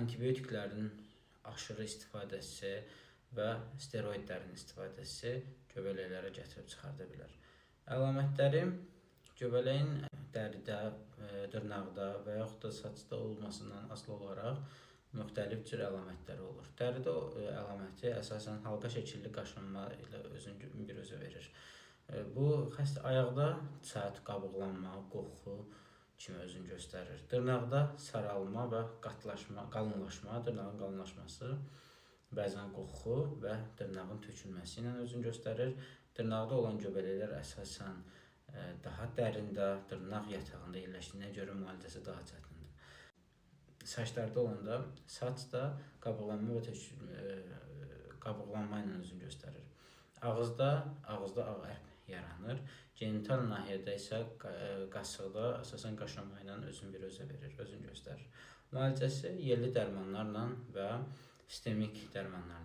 Antibiotiklərin aşırı istifadəsi və steroidlərin istifadəsi göbələklərə gətirib çıxarda bilər. Əlamətləri göbələyin dəridə, dırnaqda və yaxud da saçda olmasından asılı olaraq müxtəlif cür əlamətləri olur. Dəridə əlaməti əsasən halqa şəkilli qaşınma ilə özünü bir özə verir. Bu xəstə ayaqda çat, qabıqlanma, qoxu kimi özünü göstərir. Dırnaqda saralma və qatlaşma, qalınlaşma, dırnağın qalınlaşması, bəzən qoxu və dırnağın tökülməsi ilə özünü göstərir. Dırnaqda olan göbələklər əsasən daha dərində, dırnaq yatağında yerləşdiyinə görə müalicəsi daha çətindir. Saçlarda olanda saç da qabıqlanma və qabıqlanma ilə özünü göstərir. Ağızda ağ ərp yaranır. Genital nahiyədə isə qasıqda əsasən qaşınma ilə özünü bir özə verir, özünü göstərir. Müalicəsi yerli dərmanlarla və sistemik dərmanlarla